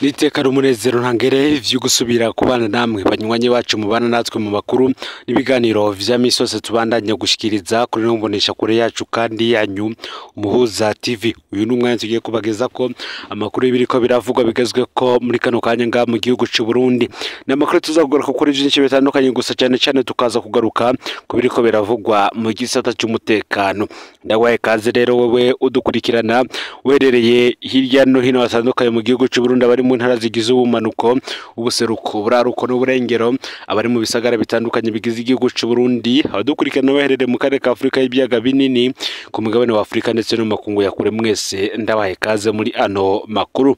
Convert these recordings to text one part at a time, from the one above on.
Niteka n'umunezero ntangere vyo gusubira kubana namwe banywanyi bacu mubana natwe mu makuru n'ibiganiro vya misi yose tubandanya gushikiriza kuri nombonesha kure yacu kandi yanyu Umuhuza TV. Uyu ni umwanya tugiye kubageza ko amakuru y'ibiriko biravugwa bigezwe ko muri kano kanya nga mu gihugu c'u Burundi. Ni amakuru tuzakugaruka kuri byinshi bitandukanye, gusa cyane cyane tukaza kugaruka ku biriko biravugwa mu gisata cy'umutekano. Ndaguhaye kaze rero wewe udukurikirana uherereye hirya no hino hatandukanye mu gihugu c'u Burundi, abari mu ntara zigize ubumanuko, ubuseruko, uburaruko n'uburengero, abari mu bisagara bitandukanye bigize igihugu c'u Burundi, abadukurikirana baherereye mu karere ka Afurika y'ibiyaga binini, ku mugabane wa Afurika ndetse no mu makungu ya kure, mwese ndabahaye kaze muri ano makuru.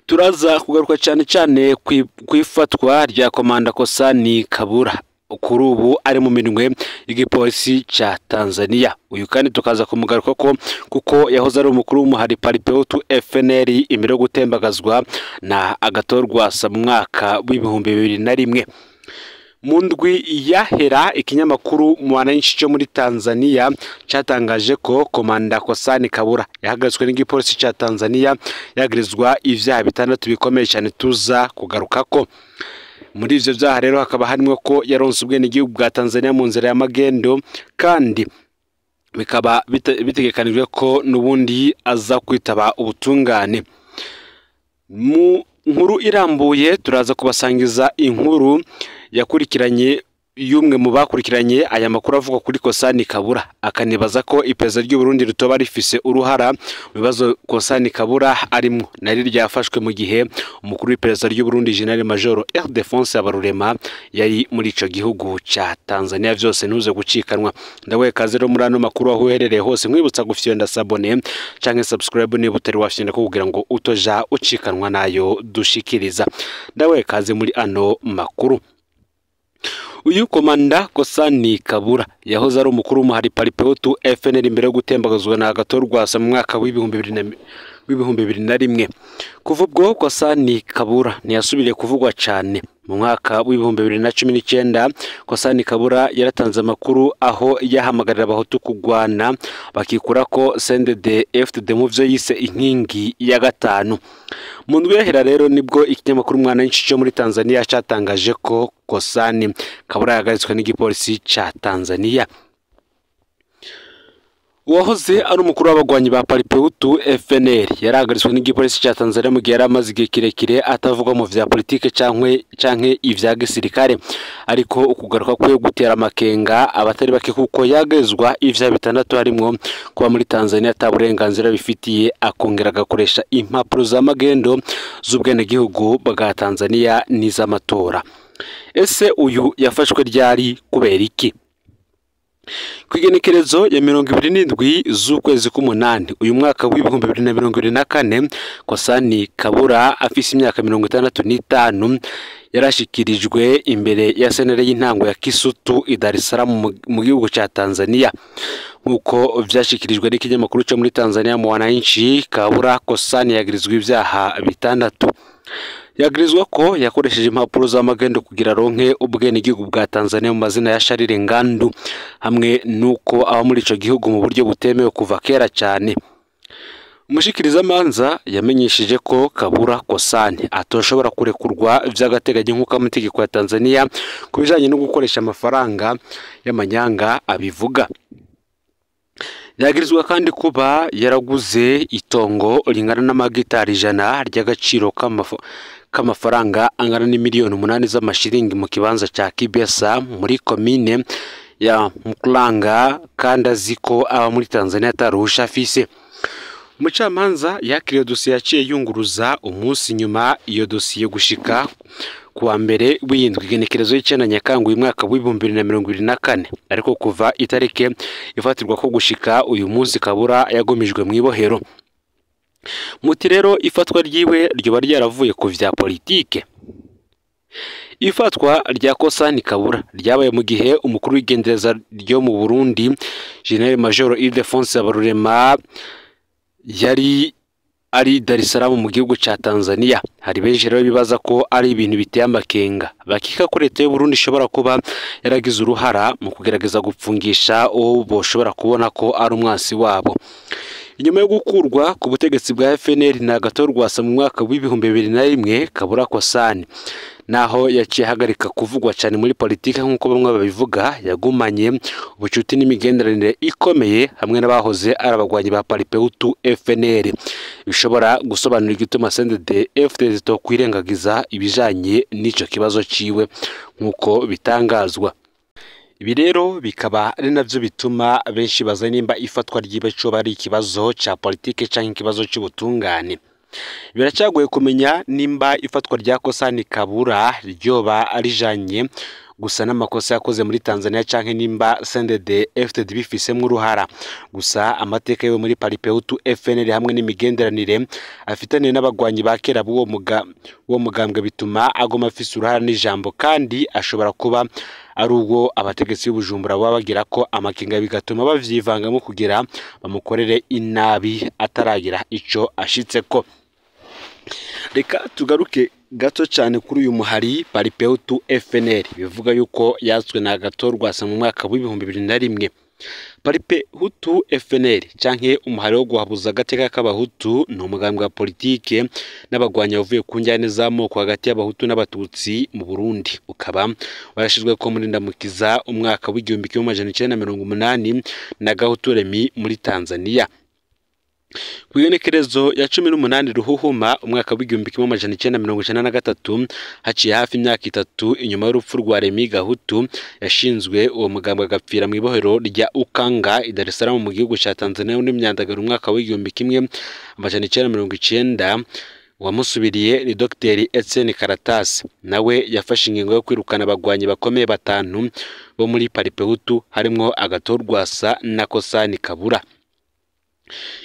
Turaza kugaruka cyane cyane kw'ifatwa rya Komanda Kosani Kabura, kuri ubu ari mu minwe y'igipolisi ca Tanzania. Uyu kandi tukaza kumugaruka ko kuko yahoze ari umukuru w'umuhari Paripehutu FNL imbere yo gutembagazwa na Agathon Rwasa mu mwaka w'2001. Mu ndwi yahera, ikinyamakuru Mwananchi cyo muri Tanzania cyatangaje ko Komanda Kosani Kabura yahagaritswe n'igipolisi ca Tanzania, yagirizwa ivyaha bitandatu bikomeye cyane tuza kugarukako. Muri ivyo vyaha rero hakaba harimwo ko yaronse ubwenegihugu bwa Tanzania mu nzira ya magendo, kandi bikaba bitegekanijwe ko n'ubundi aza kwitaba ubutungane. Mu nkuru irambuye turaza kubasangiza inkuru yakurikiranye y'umwe mu bakurikiranye aya makuru avuga kuri Kosani Kabura, akanibaza ko iperereza ry'u Burundi ritoba rifise uruhara mu bibazo Kosani Kabura arimwo, nari ryafashwe mu gihe umukuru w'iperereza ry'u Burundi General Major Ildefonse Habarurema yari muri ico gihugu ca Tanzania. Vyose ntuze gucikanwa. Ndawe kaze rero muri ano makuru aho uherereye hose, nkwibutsa gufyonda s'abonner canke subscribe niba utari wafyonda, kugira ngo utoja ucikanwa nayo dushikiriza. Ndawe kaze muri ano makuru. Uyu Komanda Kosani Kabura yahoze ari umukuru w'umuhari Paripehutu FNL imbere yo gutembagazwa na Agathon Rwasa mu mwaka w'2001. Kuva ubwo Kosani Kabura ntiyasubiriye kuvugwa cyane. Mu mwaka w'2019 Kosani Kabura yaratanze amakuru aho yahamagarira abahutu kugwana bakikura ko CNDD FDD mu vyo yise inkingi ya gatanu. Mu ndwi yahera rero nibwo ikinyamakuru Mwananchi cyo muri Tanzania cyatangaje ko Kosani Kabura yahagaritswe n'igipolisi ca Tanzania. Uwahoze ari umukuru w'abagwanyi ba Paripehutu FNL yarahagaritswe n'igipolisi ca Tanzania mu gihe yari amaze igihe kirekire atavugwa mu vya politike canke ivya gisirikare, ariko ukugaruka kwe gutera amakenga abatari bake kuko yagezwa ivya bitandatu harimwo kuba muri Tanzania ata burenganzira bifitiye, akongera agakoresha impapuro za magendo z'ubwenegihugu bwa Tanzania n'iz'amatora. Ese uyu yafashwe ryari, kubera iki? Kw'igenekerezo ya 27 z'ukwezi k'umunani uyu mwaka w'2024, Kosani Kabura afise imyaka 65 yarashikirijwe imbere ya sentare y'intango ya Kisutu i Dar es Salaam mu gihugu ca Tanzania. Nk'uko vyashikirijwe n'ikinyamakuru co muri Tanzania Mwananchi, Kabura Kosani yagirizwa ivyaha bitandatu. Yagirizwa ko yakoresheje impapuro z'amagendo kugira aronke ubwenegihugu bwa Tanzania mu mazina ya Sharire Ngandu, hamwe nuko aba muri ico gihugu mu buryo butemewe kuva kera cyane. Umushikirizamanza yamenyesheje ko Kabura Kosani atoshobora kurekurwa vy'agateganyo nk'uko amategeko ya Tanzania ku bijanye no gukoresha amafaranga y'amanyanga abivuga. Yagirizwa kandi kuba yaraguze itongo ringana n'amagitari 100 ry'agaciro k'amafaranga angana n'imiliyoni 8 z'amashiringi mu kibanza ca Kibesa muri komine ya Mkuranga, kandi azi ko aba muri Tanzania ataruhusha afise. Umucamanza yakiriye dosiye yaciye yunguruza umunsi nyuma iyo dosiye gushika kuwa mbere w'indwi igenekerezo y'icenda Nyakanga uyu mwaka w'2024, ariko kuva itarike ifatirwa ko gushika uyu munsi Kabura yagumijwe mu ibohero. Muti rero ifatwa ryiwe ryoba ryaravuye ku vya politike? Ifatwa rya Kosani Kabura ryabaye mu gihe umukuru w'igendereza ryo mu Burundi General Major Ildefonse Habarurema yari ari Dar es Salaam mu gihugu ca Tanzania. Hari benshi rero bibaza ko ari ibintu biteye amakenga, bakika ko leta y'u Burundi ishobora kuba yaragize uruhara mu kugerageza gupfungisha uwo boshobora kubona ko ari umwansi wabo. Inyuma yo gukurwa ku butegetsi bwa FNL na Agathon Rwasa mu mwaka w'2001, Kabura Kosani naho yaciye ahagarika kuvugwa cyane muri politike nk'uko bamwe babivuga, yagumanye ubucuti n'imigenderanire ikomeye hamwe n'abahoze ari abagwanyi ba Palipehutu FNL, bishobora gusobanura igituma CNDD FDD kwirengagiza ibijanye n'ico kibazo ciwe nk'uko bitangazwa. Ibi rero bikaba ari navyo bituma benshi baza nimba ifatwa ryiwe coba ari ikibazo ca politike canke ikibazo c'ubutungane. Biracyagoye kumenya nimba ifatwa rya Kosani Kabura ryoba arijanye gusa n'amakosa yakoze muri Tanzania canke nimba CNDD FDD bifisemwo uruhara. Gusa amateka yiwe muri Palipehutu FNL hamwe n'imigenderanire afitaniye n'abagwanyi ba kera b'uwo mugambwe bituma agoma afise uruhara n'ijambo, kandi ashobora kuba ari ubwo abategetsi b'Ubujumbura baba bagira ko amakenga, bigatuma bavyivangamo kugira bamukorere inabi ataragira ico ashitseko. Reka tugaruke gato cyane kuri uyu muhari Palipehutu FNL, bivuga yuko yatswe na Agathon Rwasa mu mwaka w'2001. Palipehutu FNL canke umuhari wo guhabuza agateka k'abahutu ni umugambi wa politike n'abagwanya bavuye ku njyane z'amoko hagati y'abahutu n'abatutsi mu Burundi, ukaba warashizwe ko muri Ndamukiza umwaka w'1980 na Gahutu Remy muri Tanzania. Ku igenekerezo ya 18 Ruhuhuma umwaka w'1993, haciye hafi imyaka 3 inyuma y'urupfu rwa Remy Gahutu, yashinzwe uwo mugambwe agapfira mu ibohero rya Ukanga i Dar es Salaam mu gihugu ca Tanzania muri Myandagaro umwaka w'1990. Wamusubiriye ni Dr Etienne Karatasi, nawe yafashe ingingo yo kwirukana abagwanyi bakomeye 5 bo muri Palipehutu harimwo Agathon Rwasa na Kosani Kabura.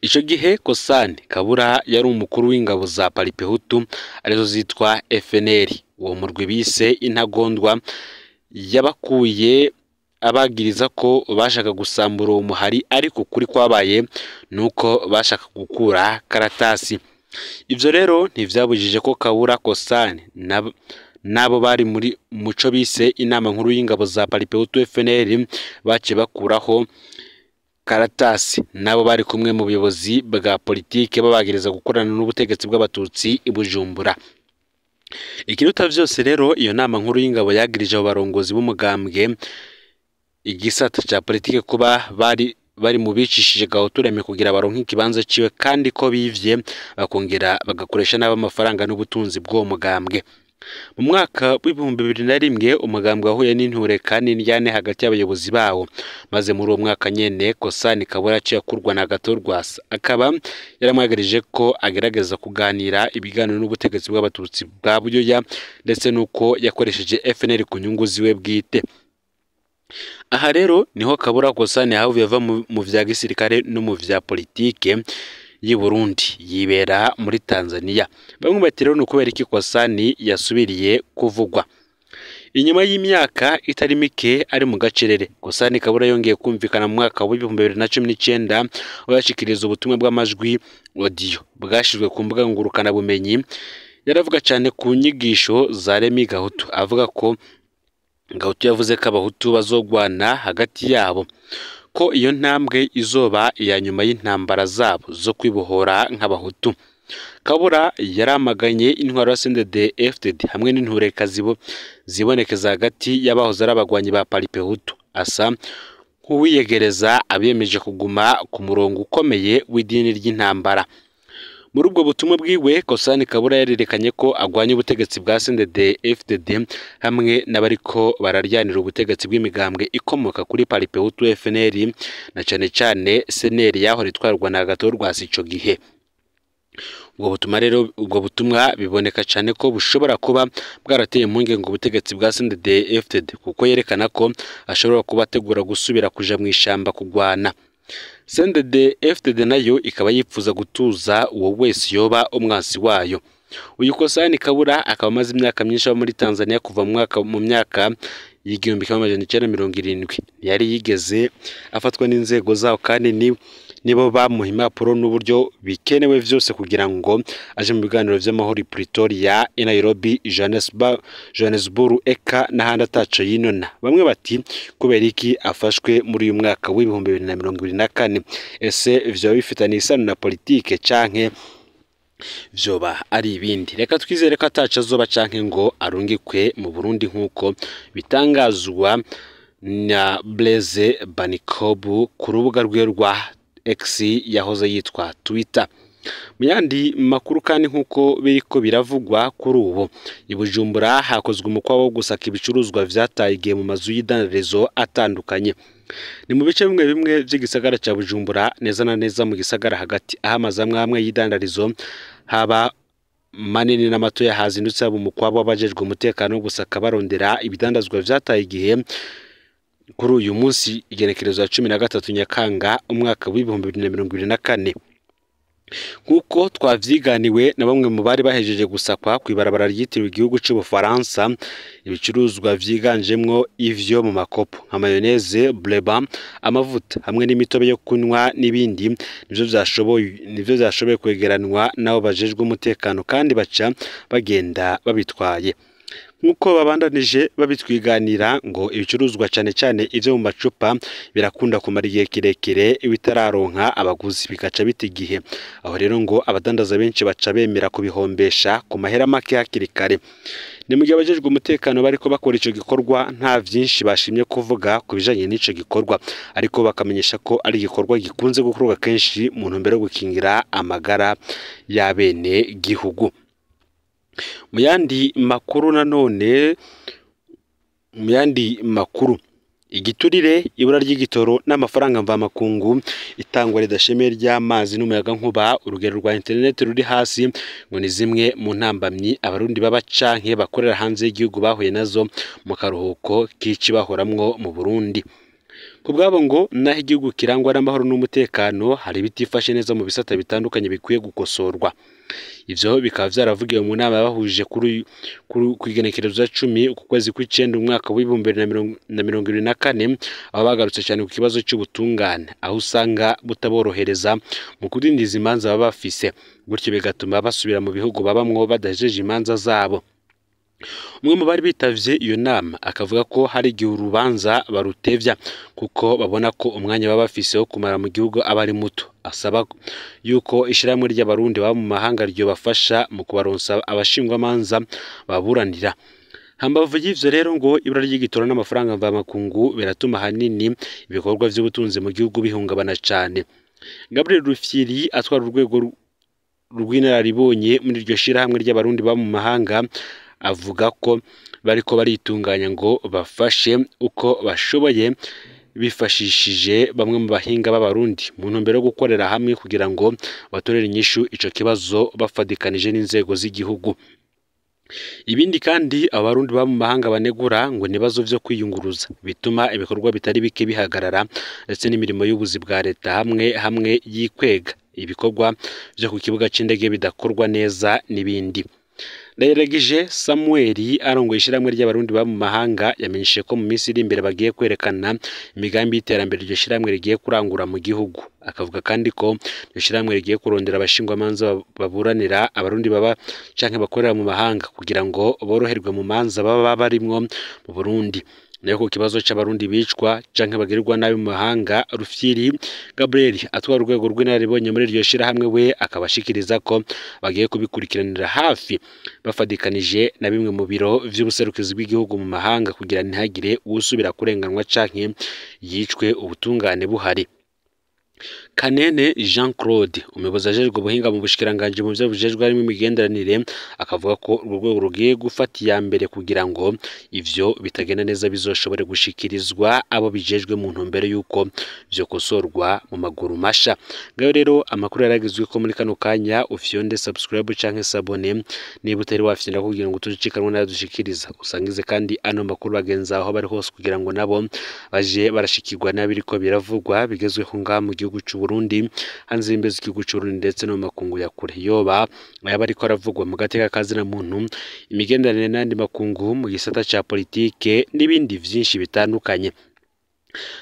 Ico gihe Kosani Kabura yari umukuru w'ingabo za Palipehutu arizo zitwa FNL. Uwo murwi bise intagondwa yabakuye abagiriza ko bashaka gusambura uwo muhari, ariko kuri kwabaye nuko bashaka gukura Karatasi. Ivyo rero ntivyabujije ko Kabura Kosani nabo bari muri muco bise inama nkuru y'ingabo za Palipehutu FNL bace bakuraho Karatasi, nabo bari kumwe mu buyobozi bwa politike babagiriza gukorana n'ubutegetsi bw'abatutsi i Bujumbura. Ikiruta vyose rero, iyo nama nkuru y'ingabo yagirije abo barongozi b'umugambwe igisata ca politike kuba bari mu bicishije Gahutu Remy kugira baronke ikibanza ciwe, kandi ko bivye bakongera bagakoresha nabi amafaranga n'ubutunzi bw'uwo mugambwe. Mu mwaka w'2001 umugambwe wahuye n'intureka n'indyane hagati y'abayobozi bawo, maze muri uwo mwaka nyene Kosani Kabura yaciye akurwa na Agathon Rwasa, akaba yaramwagarije ko agerageza kuganira ibiganiro n'ubutegetsi bw'abatutsi bwa Buyoya, ndetse n'uko yakoresheje FNL ku nyungu ziwe bwite. Aha rero niho Kabura Kosani yahavuye ava mu vya gisirikare no mu vya politike y'i Burundi, yibera muri Tanzania. Bamwe bati rero ni ukubera iki Kosani yasubiriye kuvugwa. Inyuma y'imyaka itari mike ari mu gacerere, Kosani Kabura yongeye kumvikana mu mwaka w'2019 aho yashikiriza ubutumwa bw'amajwi audio bwashizwe ku mbuga ngurukana bumenyi. Yaravuga cyane ku nyigisho za Remy Gahutu, avuga ko Gahutu yavuze ko abahutu bazogwana hagati yabo, ko iyo ntambwe izoba iya nyuma y'intambara zabo zo kwibohora nk'abahutu. Kabura yaramaganye intwaro ya CNDD FDD hamwe n'intureka zibonekeza hagati y'abahoze ari abagwanyi ba Palipehutu, asa nk'uwiyegereza abiyemeje kuguma ku murongo ukomeye w'idini ry'intambara. Muri ubwo butumwa bwiwe, Kosani Kabura yarerekanye ko agwanya ubutegetsi bwa CNDD FDD hamwe n'abariko bararyanira ubutegetsi bw'imigambwe ikomoka kuri Palipehutu FNL na cane cane CNL yahora itwarwa na Agathon Rwasa ico gihe. Ubwo butumwa biboneka cyane ko bushobora kuba bwarateye impungenge ubutegetsi bwa CNDD FDD, kuko yerekana ko ashobora kuba ategura gusubira kuja mu ishamba kugwana. CNDD FDD nayo ikaba yifuza gutuza uwo wese yoba umwansi wayo. Uyu Kosani Kabura akaba amaze imyaka myinshi aba muri Tanzania kuva mu myaka y'1970. Yari yigeze afatwa n'inzego zawo, kandi nibo bamuha impapuro n'uburyo bikenewe vyose kugira ngo aje mu biganiro vy'amahoro i Pretoria, i Nairobi, Johannesburg eka n'ahandi ataco yinona. Bamwe bati kubera iki afashwe muri uyu mwaka w'2024? Ese vyoba bifitaniye isano na politike canke vyoba ari ibindi? Reka twizere ko ataco azoba canke ngo arungikwe mu Burundi nk'uko bitangazwa na Blaise Banikobu ku rubuga rwe rwa X yahoze yitwa Twitter. Mu yandi makuru kandi nk'uko biriko biravugwa kuri ubu, i Bujumbura hakozwe umukwa wo gusaka ibicuruzwa vyataye igihe mu mazu y'idandarizo atandukanye. Ni mu bice bimwe bimwe vy'igisagara ca Bujumbura, neza na neza mu gisagara hagati, aho amazu amwe amwe y'idandarizo haba manini n'amatoya hazindutse haba umukwabo w'abajejwe umutekano wo gusaka barondera ibidandazwa vyataye igihe kuri uyu munsi igenekerezo ya 13 Nyakanga umwaka w'2024. Nk'uko twavyiganiwe na bamwe mu bari bahejeje gusakwa kw'ibarabara ryitiriwe igihugu c'Ubufaransa, ibicuruzwa vyiganjemwo ivyo mu makopo nka mayonnaise, bleba, amavuta hamwe n'imitobe yo kunywa n'ibindi nivyo vyashoboye kwegeranwa n'abo bajejwe umutekano kandi baca bagenda babitwaye. Nk'uko babandanije babitwiganira ngo ibicuruzwa cane cane ivyo mu macupa birakunda kumara igihe kirekire bitararonka abaguzi bigaca bita igihe. Aho rero ngo abadandaza benshi baca bemera kubihombesha ku mahera make hakiri kare. Ni mu gihe abajejwe umutekano bariko bakora ico gikorwa nta vyinshi bashimye kuvuga ku bijanye n'ico gikorwa, ariko bakamenyesha ko ari igikorwa gikunze gukorwa kenshi mu ntumbero yo gukingira amagara y'abene gihugu. Mu yandi makuru nanone, mu yandi makuru, igiturire, ibura ry'igitoro n'amafaranga mvamakungu, itangwa ridashemeye ry'amazi n'umuyagankuba, urugero rwa internet ruri hasi, ngo ni zimwe mu ntambamyi abarundi baba canke bakorera hanze y'igihugu bahuye nazo mu karuhuko k'ici bahoramwo mu Burundi. Kubwabo ngo naho igihugu kirangwa n'amahoro n'umutekano, hari ibitifashe neza mu bisata bitandukanye bikwiye gukosorwa. Ivyo bikaba vyaravugiwe mu nama yabahuje kuri kw'igenekerezo ya 10 uku kwezi kw'icenda umwaka w'2024, aho bagarutse cyane ku kibazo c'ubutungane, aho usanga butaborohereza mu kudindiza imanza baba bafise, gutyo bigatuma basubira mu bihugu babamwo badahejeje imanza zabo. Umwe mu bari bitavye iyo nama akavuga ko hari igihe urubanza barutevya kuko babona ko umwanya baba bafise wo kumara mu gihugu aba ari muto. Asaba yuko ishirahamwe ry'abarundi baba mu mahanga ryobafasha mu kubaronsa abashingwamanza baburanira. Hambavu y'ivyo rero ngo ibura ry'igitoro n'amafaranga mvamakungu biratuma ahanini ibikorwa vy'ubutunzi mu gihugu bihungabana cane. Gabriel Rufyiri atwara urwego rw'inararibonye muri iryo shirahamwe ry'abarundi baba mu mahanga avuga ko bariko baritunganya ngo bafashe uko bashoboye bifashishije bamwe mu bahinga b'abarundi mu ntumbero yo gukorera hamwe kugira ngo batorere inyishu ico kibazo bafadikanije n'inzego z'igihugu. Ibindi kandi abarundi baba mu mahanga banegura ngo nibazo vyo kwiyunguruza bituma ibikorwa bitari bike bihagarara, ndetse n'imirimo y'ubuzi bwa leta hamwe hamwe yikwega, ibikorwa vyo ku kibuga c'indege bidakorwa neza n'ibindi. Ndayiragije Samuel arongoye ishirahamwe ry'abarundi baba mu mahanga yamenyesheje ko mu minsi iri imbere bagiye kwerekana imigambi y'iterambere iryo shirahamwe rigiye kurangura mu gihugu. Akavuga kandi ko iryo shirahamwe rigiye kurondera abashingwamanza baburanira abarundi baba canke bakorera mu mahanga kugira ngo boroherwe mu manza baba barimwo mu Burundi. Nayo ku kibazo c'abarundi bicwa canke bagirirwa nabi mu mahanga, Rufyiri Gabriel atwara urwego rw'inararibonye muri iryo shirahamwe we akabashikiriza ko bagiye kubikurikiranira hafi bafadikanije na bimwe mu biro vy'ubuserukizi bw'igihugu mu mahanga kugira ntihagire uwusubira kurenganwa canke yicwe ubutungane buhari. Kanene Jean Claude umuyobozi ajejwe ubuhinga mu bushikiranganji mu vyo bujejwe harimo imigenderanire akavuga ko urwo rwego rugiye gufata iya mbere kugira ngo ivyo bitagenda neza bizoshobore gushikirizwa abo bijejwe mu ntumbero y'uko vyokosorwa mu maguru masha. Ngayo rero amakuru yaragizwe ko muri kano kanya ufyonde subscribe canke sabone niba utari wafyonda kugira ngo tucikanwe nayo dushikiriza, usangize kandi ano makuru bagenza aho bari hose kugira ngo nabo baje barashikirwa n'abiriko biravugwa bigezweho ngaha mu gihugu c'u Burundi, hanze y'imbibe z'igihugu c'u Burundi ndetse no mu makungu ya kure. Yoba ayaba ariko aravugwa mu gateka kazina muntu, imigenderanire n'andi makungu mu gisata ca politike n'ibindi vyinshi bitandukanye.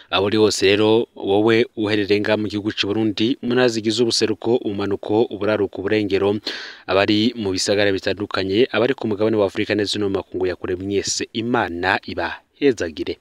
Aho uri hose rero, wowe uherereye ngaha mu gihugu c'u Burundi, mu ntara zigize ubuseruko, ubumanuko, uburaruko, uburengero, abari mu bisagara bitandukanye, abari ku mugabane wa Afurika ndetse no mu makungu ya kure, mwese Imana ibahezagire.